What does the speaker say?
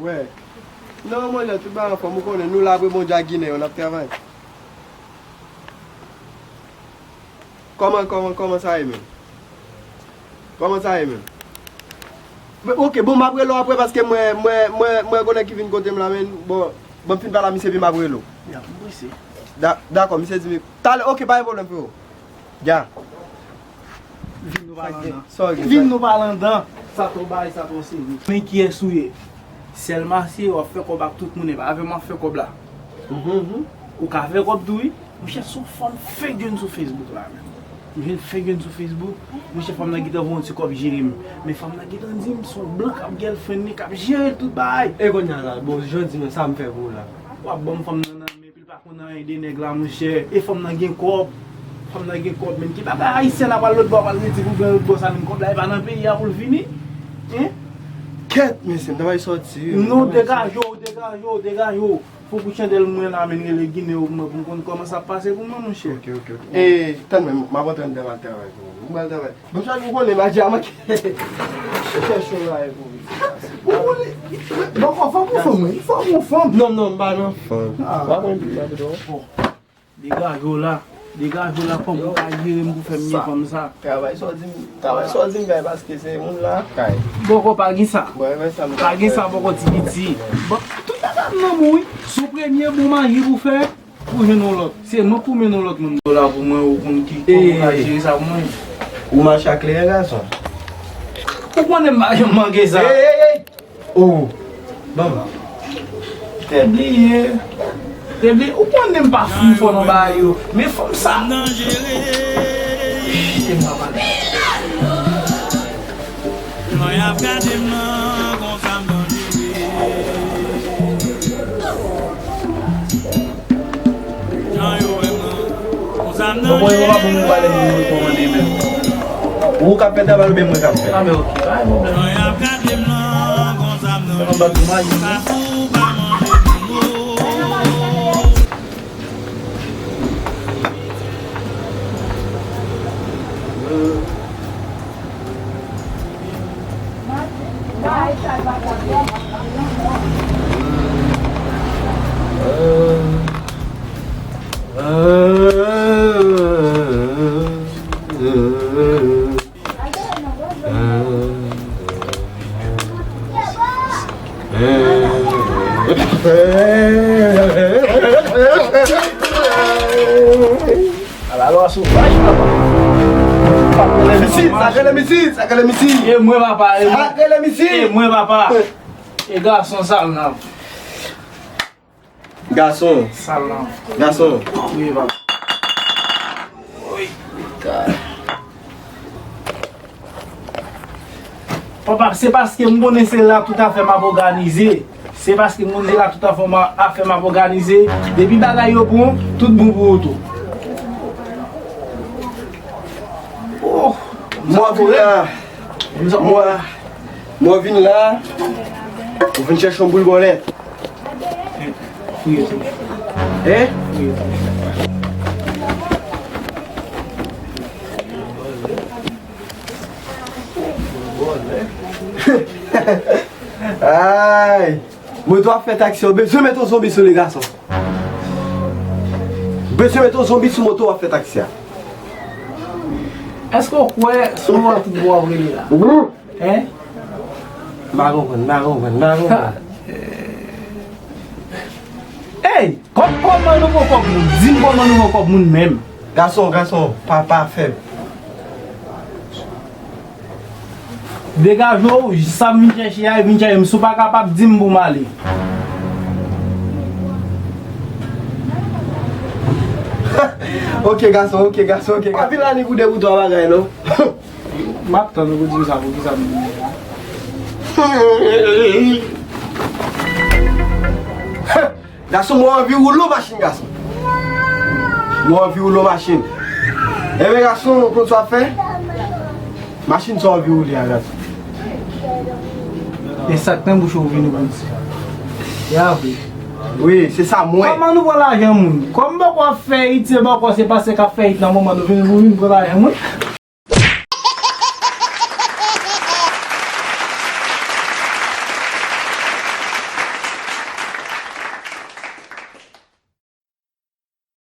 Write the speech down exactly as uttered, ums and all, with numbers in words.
Wè. Non, monchè, tout bagay anfòm, ou konnen, nou la apre Bondye ak Ginen yo, n ap travay. Kòman, kòman, kòman sa ye menm? Kòman sa ye menm? Men, ok, bon, m ap rele w apre paske mwen, mwen, mwen, mwen konnen ki vin kote m la, men, bon, bon, m fin pale a misye, epi m ap rele w. Ya, m prese. Da-, dakò, misye di m, talè, ok, pa gen pwoblèm, freo. Ya. Vin nou pale anndan. Sa w gen? Vin nou pale anndan. Sa twò bay, sa twò serye. Men kiyès ou ye? Sèl Masye, w ap fè kòb ak tout moun, e pa avè m w ap fè kòb la. Mhm, mhm. Ou ka fè kòb tou, wi. Monchè, se yon fanm fake sou Facebook la, menm. M jwenn fake sou Facebook. Monchè, fanm nan gentan voye yon ti kòb jere m. Men fanm nan gentan di m se yon blan k ap girlfriend li, k ap jere l tout bagay. E kounye a la, bon, jodi, men sa m fè pou ou la? W ap ban m fanm nan nan men, epi l pa konn anyen de nèg la, monchè. E fanm nan gen kòb. Fanm nan gen kòb, menm ki bagay ayisyen la pral lòt bò, pral redi pou gen lòt bò sa, menm kòb la, e pa nan peyi a pou l vini. Hein? Kèt, mesye, m ta bay sòti. Non, degaje w, degaje w, degaje w. Fòk ou chandèl mwen la, menm rele Ginen yo pou mwen, pou m konn kòman sa ap pase pou mwen, monchè. Ok, ok, ok. E, tann mwen, m ap antre anndan m al travay pou ou. M al travay. Bon, sa nou konnen, m a di a manke. Chèche yon bagay pou ou. Ou konnen, bon, fòk ou fanm, wi. Fòk ou fanm. Non, non, m pa nan fanm. Ah. Pa mwen, m pa nan fanm. Degaje w la. Degaje w la, fanm ou ka jere m pou fè m gen fanm sa. Travay sa w di m, travay sa w di m fè paske se moun la kay. Bòkò pa gen sa. Bon, e fè sa m pa gen sa bòkò ti piti. Bon, tout bagay ap nan men w, wi. Sou premye bon maji pou fè, pou jwenn yon lòt. Se mwen pou mennen yon lòt moun. Dola pou mwen, ou konn ki, kòman ou ka jere sa pou mwen? Ou mache ak kleren, gason. Ou konnen m pa janm manke sa. Ey, ey, ey! Oh, ban m. Te bliye. Te bliye. Ou konnen m pa fin fò nan bagay yo. Men fanm sa. Te m pa pale. Jan y ap gade m nan, konsa m danjere. Jan yo wè m nan, konsa m danjere. Bon, bon, yo pa pou m pale moun mwen kòmande menm. Ou k ap fè travay oubyen mwen k ap fè? Ah, men ok, pa gen pwoblèm. Jan y ap gade m nan, konsa m danjere. Sa fou pa manje moun, oh. Ala lwa sou fach, papa. Sa k rele misi, sa k rele misi, sa k rele misi. E mwen, papa, e mwen. Sa k rele misi. E mwen, papa. E gason sal nan. Gason. Sal nan. Gason. Wi, papa. Wi. Papa, se paske m konnen se la tout afè m ap òganize. Se paske m konnen se la tout afè m ap, afè m ap òganize. Depi bagay yo bon, tout bon pou ou tou. Oh, mwen vin la. Mwen, mwen vin la. Ou vin chèche yon boul bòlèt. Fouye tou. Hein? Fouye tou. Ay! Moto ap fè taksi, ou bezwen met yon zonbi sou li, gason. Bezwen met yon zonbi sou moto w ap fè taksi a. Èske w kwè sou mò tout bò w ap rele la? Hein? M pa konprann, m pa konprann, m pa konprann. Hey! Kòb, kòman nou pran kòb moun? Di m kòman nou pran kòb moun menm. Gason, gason, pa, pa fèb. Degaje w, sa m vin chèche a, vin chèche m. Si w pa kapab, di m pou m ale. Ok, gason, ok, gason, ok, gason. Pa vin la ni pou de pou twa bagay, non. M ap tann ou pou di m sa, poukisa m vin la. Gason, mwen anvi woule yon machin, gason. Mwen anvi woule yon machin. Enben, gason, ou konn sa w ap fè? Machin sa w anvi woule a, gason. E sa k nan bouch ou vini pou di? Ya vre. Wi, se sa mwen. Kòman nou pran lajan moun? Kòm bòkò ap fè it, se bòkò, se pastè k ap fè it nan moman nou vin, nou vin pran lajan moun.